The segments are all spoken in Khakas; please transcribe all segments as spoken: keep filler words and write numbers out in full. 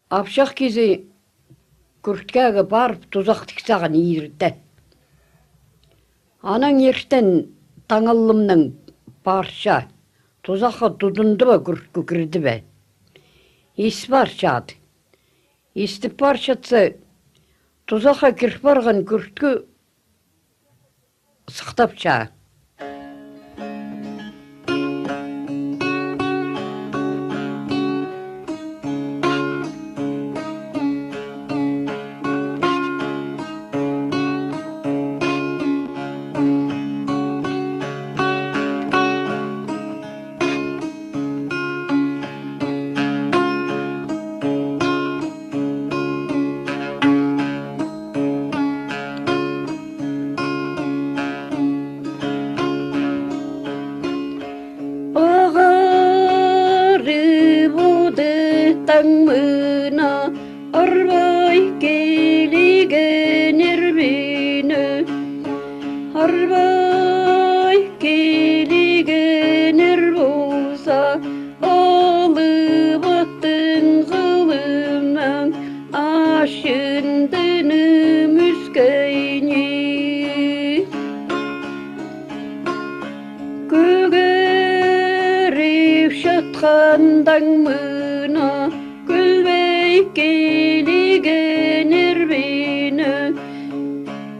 Апчах кізі кӱрткеге парып, тузах тік саған ирте. Анаң иртен таң алымнаң парча, тузахха тудынды ба, кӱрткі кірді бе? Ис парчады. Истіп парчатса, тузахха кір парған кӱрткі сыхтапча. Ағарып одыр таң мына, арбай килігеннер мині. Арбай килігеннер полза, алып аттың хылымнаң, ачындыным ӧскейні. Кӧгеріп чатхан таң мына, кӱлбей килігеннер мині.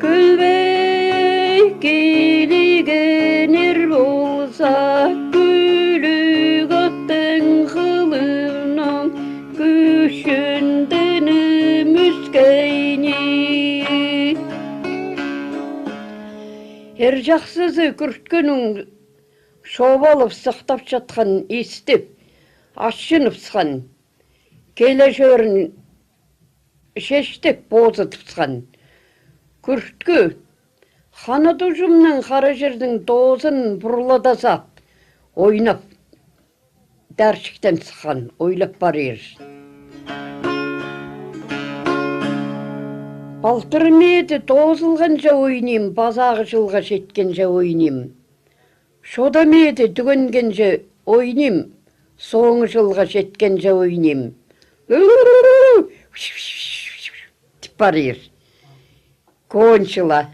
Кӱлбей килігеннер полза, кӱлӱк аттың хылымнаң, кӱчӱнденіп ӧскейні. Ир чахсызы кӱрткінің чобалып сыхтап чатхан истіп, ачынып сыххан, киле чӧрін чештеп позытып сыххан. Кӱрткі ханат уҷымнаң хара чирнің тоозын пурлада сап, ойнап, тәрчіктен сыххан, ойлап парир. Палтыр мееде тоозылғанҷа ойним, пазағы чылға читкенҷе ойним. Чода мееде тӱгенгенҷе ойним, соңғы чылға читкенҷе ойним. Тіп парир. Кончила.